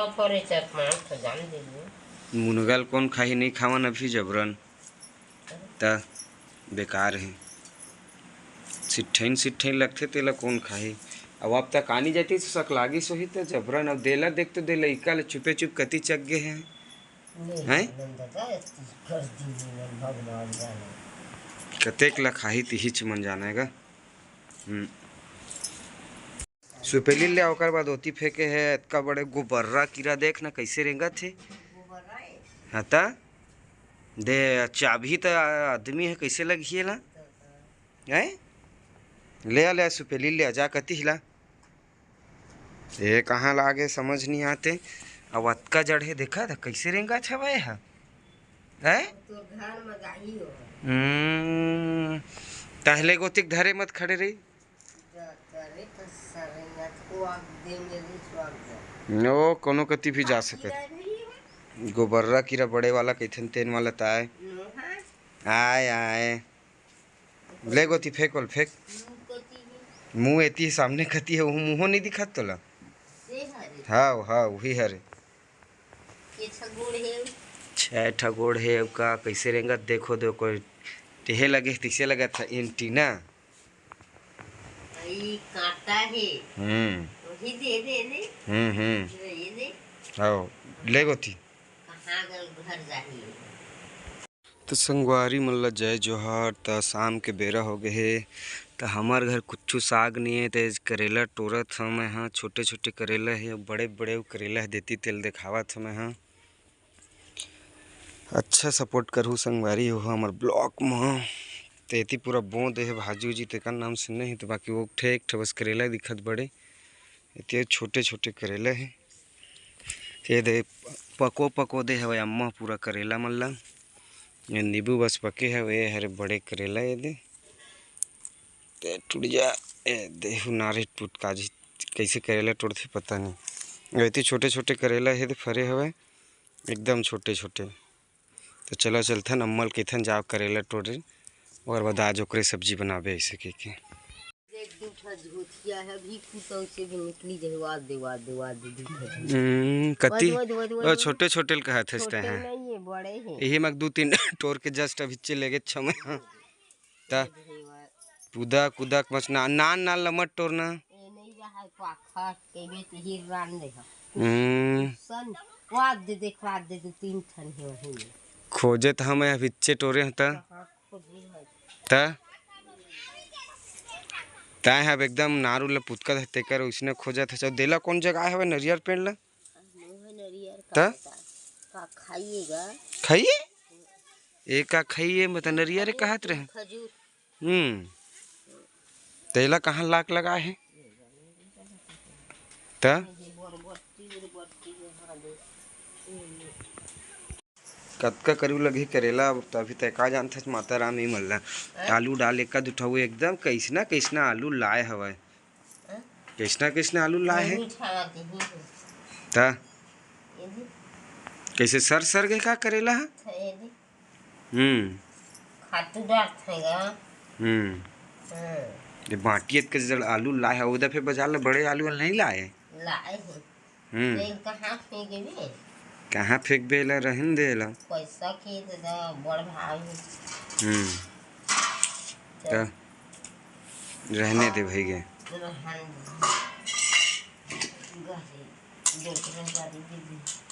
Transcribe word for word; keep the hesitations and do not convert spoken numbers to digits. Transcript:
फोरे चार पाँच ठो जान दे। मुनगा ल कोन खाही, नइ खावन अभी जबरन। त बेकार हे। सिट्ठइन सिट्ठइन लगथे, तेला कोन खाही? अब आप तक आनी जाती तो सकलागिस होही त जबरन। अब देला देख तो दे लइका ले चुपे चुप कति चक गे हे। नहीं, हैं? नहीं दादा, ऐसी कर दी नहीं, भगवान जाने। कतेक ल खाही तिहीच मन जाने गा। हम्म। सुपेली ले ओकर बाद ओती फेंके हे, अतका बड़े गोबर्रा कीरा देख न कइसे रेंगत हे। गोबर्रा हे। हाँ त, दे चाबही त आदमी हे, कइसे लगही एला? हैं? ले आ, ले आ, सुपेली ले आ, जा कती हिला। ए कहाँ लागे समझ नहीं आते। अब अतका जड़ हे, देखा त कइसे रेंगत हवय ह। हैं? तोर घर में गाही हो। हम्म, तहले गोतिक धरे मत खड़े रही। जा करे त सरेंगा, स्वाग दे मेरी स्वाग दे। ओ, कोनो कती भी जा सकत। गोबर्रा कीरा बड़े वाला कहिथन, तेन वाला त आय। नो, हाँ। आय, आय। ले गोती फेंक, ओल फेंक। मुँह कती है। मुँह एती है, सामने कती है, वो मुँहो नहीं दिखत तोला। से हरे। हाँ, हाँ, वही हरे। ये छगोड़ है। छह ठा गोड़ है, अब का, कैसे रेंगत देखो, दो कोई टेहे लगे, तिसे लगत था एंटीना। ई कांटा है। हम्म। वही दे दे ने। हम्म, हम्म। ये दे। आओ, ले गोती। कहाँ गल घर जाही? त संगवारी मन ल जय जोहार। त शाम के बेरा हो गे हे, त हमर घर कुछु साग नइ हे, त करेला टोरत हवं मैं ह। छोटे-छोटे करेला हे, बड़े-बड़े करेला हे, देती तेल देखावत हवं मैं ह। अच्छा support करहु संगवारी हो हमर vlog म। त एती पूरा बोंद हे भाजी उजी, तेकर नाम से नइ हे, त बाकी वो ठे एक ठे बस करेला दिखत बड़े, एती छोटे-छोटे करेला हे। ये दे पको पको दे हवय अम्मा पूरा करेला मन ला। ये नींबू बस पके हवे, ये हरे बड़े करेला ये दे। ते टूट जा, ये देहु नारे टूट काजी, कैसे करेला टूटथे पता नहीं। एती छोटे छोटे करेला हे दे फरे हवय, एकदम छोटे छोटे। त चलो चलथन, अम्मा ल कहिथन, "जाओ करेला टोरे, ओकर बाद आज ओकरे सब्जी बनाबे," ऐसे कह के। देख, दू ठो झूठिया है, अभी कुतौ से भी निकली जाए, वाद दे, वाद दे, वाद दे, दू ठो झूठिया। हम्म, कति? वाद, वाद, वाद, वाद, ओ, वाद। छोटे छोटे ल कहत हस छोटे तैं, हाँ। नहीं है, बड़े हैं। यही में दू तीन टोर के just अभी चे लेगे छमे, हाँ। त कुदा, कुदा के मस्त ना-, नान, नान ल मत टोरना। ए नहीं रहा है पाखर, के बेच ही रान दे हा। हम्म। सन, वाद दे, देख, वाद दे, दू तीन ठन हे वही में। खोजे त हमें अभी चे टोरे ह त। कहाँ खोजे है? त? तैं ह एकदम नारू ल पुतका ध-, तेकर उसने खोजत ह। चल, देला कौन जगह हवे नरियर पेड़ ल? मुँह नरियर त? का पता, का खाइएगा? खाइए? ए का खाइए, मतलब नरियर कहत रहे। खजूर। हम्म। तेला कहाँ लाक लगा है? त? कतका करू लगही करेला, अब त अभी तय का जानथस माता राम ही मल्ला। आलू डाल एका दुठा, वो एकदम कैसना कैसना आलू लाए हवय। कैसना कैसना आलू लाए है? मीठा आते ही है। त? ये दे। कैसे सर सर गए का करेला है? ये दे। हम्म। खातू डालत है गा। हम्म। हाँ। ये बाटी एतके जड़ आलू लाए है, उधर फिर बाजार ले बड़े आलू नहीं लाए? लाए हैं। हम्म। तो इनका हाथ में गिरे। कहाँ फेंकबे एला, रहन दे एला। पैसा के दादा बड़ भाव है। हम्म। चल। त रहने दे भाई गे। रहन दे। गहे, दूसरे गाड़ी दे दे।